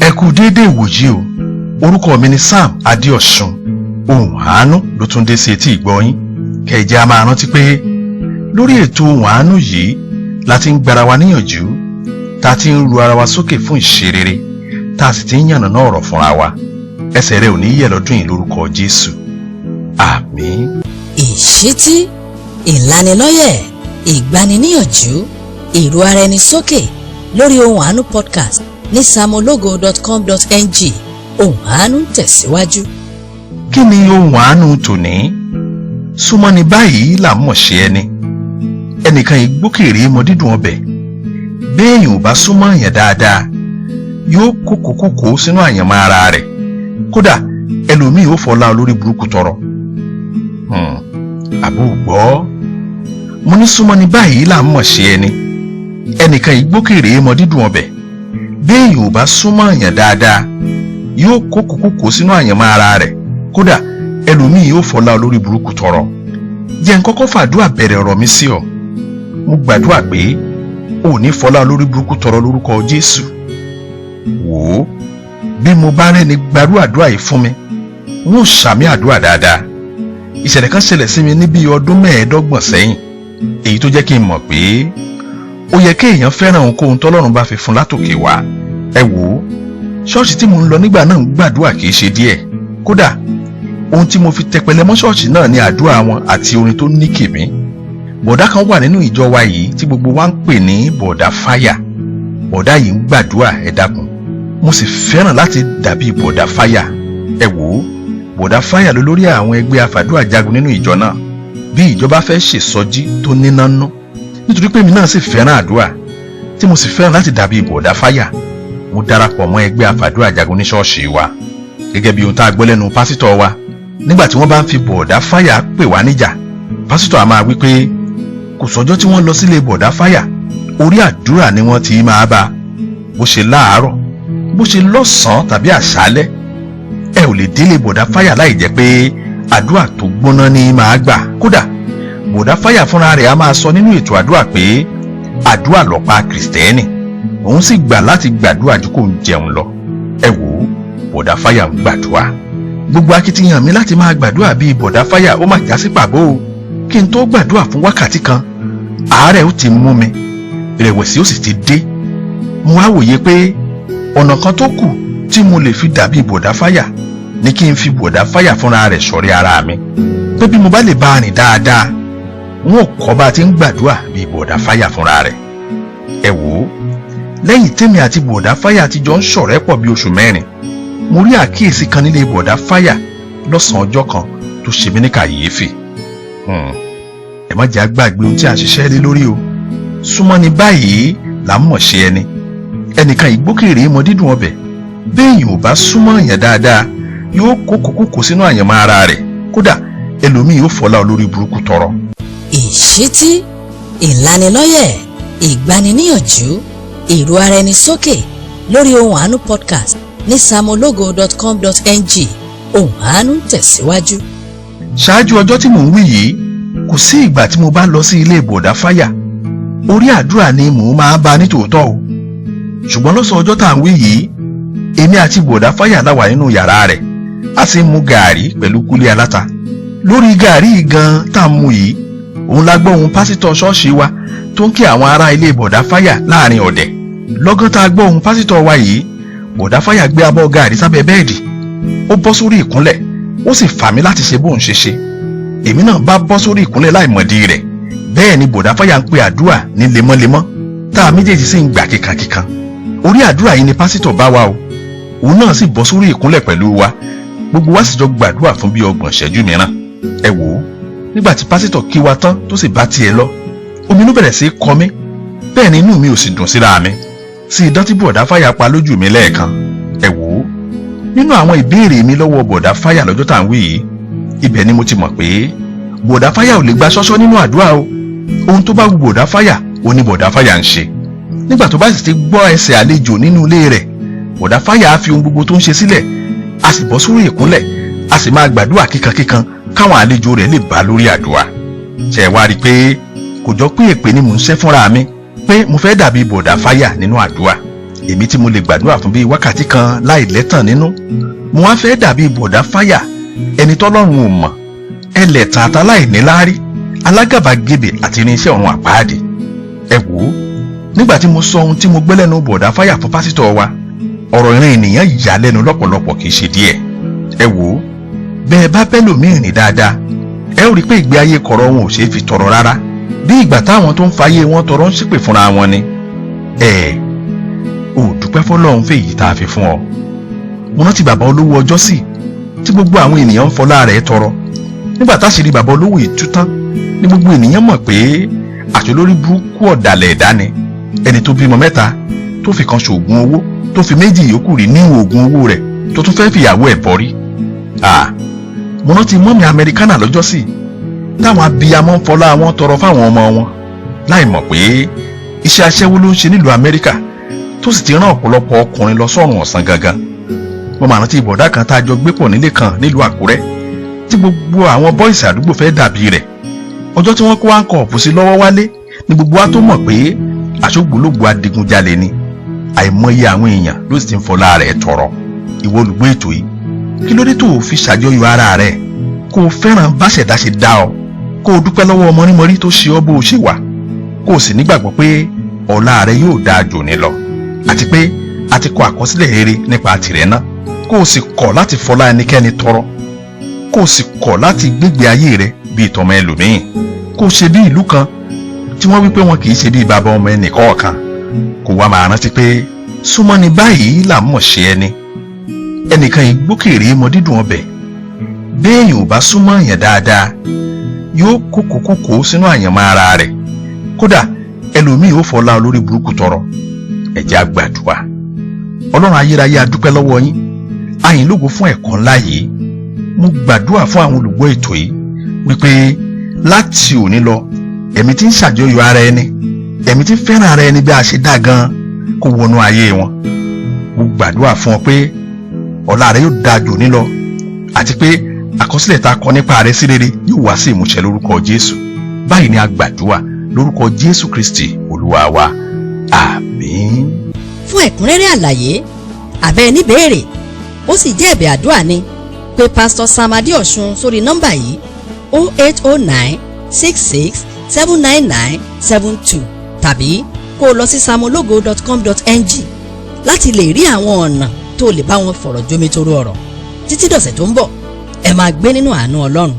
Ẹ kú déédéé ìwòyí o. Orúkọ mi ni Sam Adéọ̀sùn. Ohùn Àánú ló tún dé sí etí ìgbọ́ yín. Kẹ̀jẹ́ a máa rántí pé lórí ètò Ohùn Àánú yìí la ti ń gbara wa níyànjú, tá a ti ń ru ara wa sókè fún ìṣerere, tá a sì ti ń yànnàná ọ̀rọ̀ fúnra wa. Ẹsẹ̀ rẹ ò ní yẹ̀ lọ́dún yìí lórúkọ Jésù. Àmín. Ìṣítí, ìlanilọ́yẹ̀, ìgbaniníyànjú, èrò ara ẹni sókè lórí Ohùn Àánú podcast ní samologo.com.ng. Ohùn Àánú ń tẹ̀síwájú. Kí ni Ohùn Àánú tòní? Súnmọ́ ni báyìí là ń mọ̀ ṣe ẹni. Ẹnìkan ìgbókèrè mọ dídùn ọbẹ̀. Béèyàn ò bá súnmọ́ èèyàn dáadáa, yóò kókòkókò sínú àyànmọ́ ara rẹ̀. Kódà ẹlòmíì ó fọlá olórí burúkú tọrọ. Àbó gbọ́. Mo ní súnmọ́ ni báyìí là ń mọ̀ ṣe ẹni. Ẹnìkan ìgbókèrè mọ dídùn ọbẹ̀. Béèyàn ò bá súnmọ́ èèyàn dáadáa, yóò kókòkókò sínú àyànmọ́ ara rẹ̀. Kódà ẹlòmíì yóò fọlá olórí burúkú tọrọ. Jẹ́ n kọ́kọ́ fàdúrà bẹ̀rẹ̀ ọ̀rọ̀ mi sí ọ. Mo gbàdúrà pé o ò ní fọlá olórí burúkú tọrọ lórúkọ Jésù. Wò ó, bí mo bá rẹ́ni gbarú àdúrà yìí fún mi, n ó ṣàmì àdúrà dáadáa. Ìṣẹ̀lẹ̀ kan ṣẹlẹ̀ sí mi ní bí ọdún 25 sẹ́yìn, èyí tó jẹ́ kí n mọ̀ pé ó yẹ kéèyàn fẹ́ràn ohunkóhun tọ́lọ́run bá fi fún látòkè wá. Ẹ wò ó, ṣọ́ọ̀ṣì tí mo ń lọ nígbà náà ń gbàdúrà kì í ṣe díẹ̀. Kódà ohun tí mo fi tẹpẹlẹ mọ́ ṣọ́ọ̀ṣì náà ni àdúrà wọn àti orin tó ní kìmí. Bọ̀dá kan wà nínú ìjọ wa yìí tí gbogbo wa ń pè ní Bọ̀dá Fáyà. Bọ̀dá yìí ń gbàdúrà, ẹ dákun. Mo sì fẹ́ràn láti dàbí Bọ̀dá Fáyà. Ẹ wò ó, Bọ̀dá Fáyà ló lórí àwọn ẹgbẹ́ afàdúrà jagun nínú ìjọ náà. Bí ìjọba fẹ́ ṣèsọjí tó níná nú, nítorí pé èmi náà sì fẹ́ràn àdúrà, tí mo sì fẹ́ràn láti dàbí Bọ̀dá Fáyà, mo darapọ̀ mọ́ ẹgbẹ́ afàdúrà jagun ní ṣọ́ọ̀ṣì wa. Gẹ́gẹ́ bí ohun tá a gbọ́ lẹ́nu pásítọ̀ wa, nígbà tí wọ́n bá ń fi Bọ̀dá Fáyà pè wá níjà, pásítọ̀ a máa wí pé kò sọ́jọ́ tí wọ́n lọ sílé Bọ̀dá Fáyà, orí àdúrà ni wọ́n ti máa bá. Bó ṣe láàárọ̀, bó ṣe lọ́sàn-án tàbí àṣálẹ́, ẹ ò lè délé Bọ̀dá Fáyà láì jẹ́ pé àdúrà tó gbóná ni máa gbà. Kódà Bọ̀dá Fáyà fúnra rẹ̀ a máa sọ nínú ètò àdúrà pé àdúrà lọ́pàá Kìrìsìtẹ́nì, òun sì gbà láti gbàdúrà ju kó ń jẹun lọ. Ẹ wò ó, Bọ̀dá Fáyà ń gbàdúrà. Gbogbo akitiyan mi láti máa gbàdúrà bíi Bọ̀dá Fáyà ó máa já sí pàbó o. Kí n tó gbàdúrà fún wákàtí kan, àárẹ̀ ó ti mú mi, ìrẹ̀wẹ̀sì ó sì ti dé. Mo wá wòye pé ọ̀nà kan tó kù tí mo lè fi dàbí Bọ̀dá Fáyà ni kí n fi Bọ̀dá Fáyà fúnra rẹ̀ sọ̀rí ara mi. Pé bí mo bá lè bá a rìn dáadáa, n ó kọ́ bá a ti ń gbàdúrà bíi Bọ̀dá Fáyà fúnra rẹ̀. Ẹ wò ó, lẹ́yìn tèmi àti Bọ̀dá Fáyà ti jọ ń ṣọ̀rẹ́ pọ̀ bí oṣù 4, mo rí àkíyèsí kan nílé Bọ̀dá Fáyà lọ́sàn-án ọjọ́ kan tó ṣe mí ní kàyéfì. Ẹ má jẹ́ àgbàgbé ohun tí a ṣiṣẹ́ lé lórí o. Súnmọ́ ni báyìí là ń mọ̀ ṣe ẹni. Ẹnìkan ìgbókèrè mọ dídùn ọbẹ̀. Béèyàn ò bá súnmọ́ èèyàn dáadáa, yóò kókòkókò sínú àyànmọ́ ara rẹ̀. Kódà ẹlòmíì yóò fọlá olórí burúkú tọrọ. Ìṣítí, ìlanilọ́yẹ̀, ìgbaniníyànjú, èrò ara ẹni sókè lórí Ohùn Àánú podcast ní samologo.com.ng. Ohùn Àánú ń tẹ̀síwájú. Ṣáájú ọjọ́ tí mò ń wí yìí, kò sí ìgbà tí mo bá lọ sí ilé Bọ̀dá Fáyà, orí àdúrà ni mò ń máa bá nítòótọ́ o. Ṣùgbọ́n lọ́sàn ọjọ́ tá à ń wí yìí, èmi àti Bọ̀dá Fáyà la wà nínú yàrá rẹ̀, a sì ń mu gàárì pẹ̀lú kúlí aláta. Lórí gàárì gan tá à ń mu yìí, òun la gbọ́ ohùn pásítọ̀ ṣọ́ọ̀ṣì wa tó ń kí àwọn ará ilé Bọ̀dá Fáyà láàrin ọ̀dẹ̀. Lọ́gán tá a gbọ́ ohùn pásítọ̀ wa yìí, Bọ̀dá Fáyà gbé abọ́ gàárì sábẹ́ bẹ́ẹ̀dì, ó bọ́ sórí ìkúnlẹ̀, ó sì fà mí láti ṣe bóun ṣe ṣe. Èmi náà bá bọ́ sórí ìkúnlẹ̀ láìmọ̀dí rẹ̀. Bẹ́ẹ̀ ni Bọ̀dá Fáyà ń pe àdúrà ní lemọ́lemọ́, tá a méjèèjì sì ń gbà kíkankíkan. Orí àdúrà yìí ni pásítọ̀ bá wa o. Òun náà sì bọ́ sórí ìkúnlẹ̀ pẹ̀lú wa. Gbogbo wa sì jọ gbàdúrà fún bí 30 ìṣẹ́jú mìíràn. Ẹ wò ó, nígbà tí pásítọ̀ kí wa tán tó sì bá tiẹ̀ lọ, ominú bẹ̀rẹ̀ sí í kọ mí. Bẹ́ẹ̀ ni inú mi ò sì dùn síra mi sí idán tí Bọ̀dá Fáyà pa lójú mi lẹ́ẹ̀kan. Ẹ wò ó, nínú àwọn ìbéèrè mi lọ́wọ́ Bọ̀dá Fáyà lọ́jọ́ tá à ń wí yìí, ibẹ̀ ni mo ti mọ̀ pé Bọ̀dá Fáyà ò lè gba ṣọ́ṣọ́ nínú àdúrà o. Ohun tó bá wù Bọ̀dá Fáyà, ó ní Bọ̀dá Fáyà ń ṣe. Nígbà tó bá sì ti gbọ́ ẹsẹ̀ àlejò nínú ilé rẹ̀, Bọ̀dá Fáyà á fi ohun gbogbo tó ń ṣe sílẹ̀, a sì bọ́ sórí ìkúnlẹ̀, a sì máa gbàdúrà kíkankíkan káwọn àlejò rẹ̀ lè bá lórí àdúrà. Ṣé wá rí i pé kò jọ pé èpè ni mò ń ṣẹ́ fúnra mi pé mo fẹ́ dàbí Bọ̀dá Fáyà nínú àdúrà. Èmi tí mo lè gbàdúrà fún bíi wákàtí kan láì lẹ́tàn nínú, mo wá fẹ́ dàbí bọ̀dá fáyà, ẹni tọ́lọ́run ò mọ̀, ẹlẹ́tàn àtàláìníláárí, alágàbàgebè àti irinṣẹ́ ọ̀run àpáàdì. Ẹ wò ó, nígbà tí mo sọ ohun tí mo gbé lẹ́nu bọ̀dá fáyà fún pásítọ̀ wa, ọ̀rọ̀ ìran ènìyàn yà lẹ́nu lọ́pọ̀lọpọ̀, kì í ṣe díẹ̀. Ẹ wò ó, bẹ́ẹ̀ bá bẹ́ẹ̀ lòmíì rìn dáadáa, ẹ ó rí i pé ìgbé ayé kọ̀rọ̀ wọn ò ṣeé fi tọrọ rárá, bí ìgbà táwọn tó ń fayé wọn tọrọ ń ṣépè fúnra wọn ni. Ẹ ò dúpẹ́ fọlọ́run fèyí tá a fi fún ọ. Mo rántí bàbá olówó ọjọ́ sí tí gbogbo àwọn ènìyàn ń fọlá rẹ̀ tọrọ. Nígbà táṣìírí bàbá olówó yìí tú tán ní gbogbo ènìyàn mọ̀ pé àti olórí burúkú ọ̀dàlẹ̀ ẹ̀dá ni, ẹni tó bímọ mẹ́ta tó fi kan ṣoògùn owó, tó fi méjì yòókù rí ní oògùn owó rẹ̀, tó tún fẹ́ẹ́ fìyàwó ẹ̀ bọ́rí. Mo rántí mọ́mí Amẹ́ríkánà lọ́jọ́ sí táwọn abiyamọ ń fọlá wọn tọrọ fáwọn ọmọ wọn, láì mọ̀ pé iṣẹ́ aṣẹ́wó ló ń ṣe nílùú Amẹ́ríkà, tó sì ti rán ọ̀pọ̀lọpọ̀ ọkùnrin lọ sọ́run ọ̀sán gangan. Mo máa rántí ìbọ̀dá kan tá a jọ gbé pọ̀ nílé kan nílùú Àkúrẹ́ tí gbogbo àwọn bọ́ìsì àdúgbò fẹ́ dàbí rẹ̀. Ọjọ́ tí wọ́n kó àǹkọ̀ sí lọ́wọ́ wálé ni gbogbo wa tó mọ̀ pé àṣogbólógbò adigunjalè ni. Àìmọye àwọn èèyàn ló sì ti ń fọlá rẹ̀ tọrọ. Ìwọ olùgbé ètò yìí, kí ló dé tó o fi ṣàjọyọ̀ ara rẹ̀, kó o fẹ́ràn báṣẹ̀dá ṣe dá ọ, kó o dúpẹ́ lọ́wọ́ mọ́rímọ́rí tó ṣe ọ́ bó o ṣe wà, kó o sì nígbàgbọ́ pé ọ̀la rẹ yóò dáa jù ní lọ, àti pé a ti kọ àkọsílẹ̀ rere nípa tìrẹ náà, kó o sì kọ̀ láti fọlá ẹnikẹ́ni tọrọ, kó o sì kọ̀ láti gbégbé ayé rẹ bíi tọmọ ẹlòmíín, kó o ṣe bí ìlú kan tí wọ́n wí pé wọn kì í ṣe bí bàbá ọmọ ẹnì kọ̀ọ̀kan. Kó wá máa rántí pé súnmọ́ ni báyìí là ń mọ̀ ṣe ẹni. Ẹnìkan ìgbókèrè mọ dídùn ọbẹ̀. Béèyàn ò bá súnmọ́ èèyàn dáadáa, yóò kókòkókò sínú àyànmọ́ ara rẹ̀. Kódà ẹlòmíì ó fọlá olórí burúkú tọrọ. Ẹ jẹ́ á gbàdúrà. Ọlọ́run ayérayé, a dúpẹ́ lọ́wọ́ yín, a yìn lógo fún ẹ̀kọ́ ńlá yìí. Mo gbàdúrà fún àwọn olùgbọ́ ètò yìí wípé láti òní lọ, ẹ̀mí tí ń ṣàjọyọ̀ ara ẹni, ẹ̀mí tí ń fẹ́ràn ara ẹni bí a ṣe dá gan, kó wọnú ayé wọn. Mo gbàdúrà fún ọ pé ọ̀la rẹ yóò dáa jù ní lọ, àti pé àkọsílẹ̀ tá a kọ nípa rẹ sí rere yóò wá sí ìmúṣẹ lórúkọ Jésù. Báyìí ni a gbàdúrà lórúkọ Jésù Kristi Olúwa wa, àmín. Fún ẹ̀kúnrẹ́rẹ́ àlàyé àbẹ́ níbèèrè, ó sì jẹ́ ẹ̀bẹ̀ àdúrà ni, pé Pásítọ̀ Sam Adéọ̀sùn sórí nọ́mbà yìí: 08096679972, tàbí kó o lọ sí samologo.com.ng láti lè rí àwọn ọ̀nà tó lè bá wọn fọ̀rọ̀ jómitoro ọ̀rọ̀. Títí dọ̀sẹ̀ tó ń bọ̀, ẹ máa gbé nínú àánú Ọlọ́run.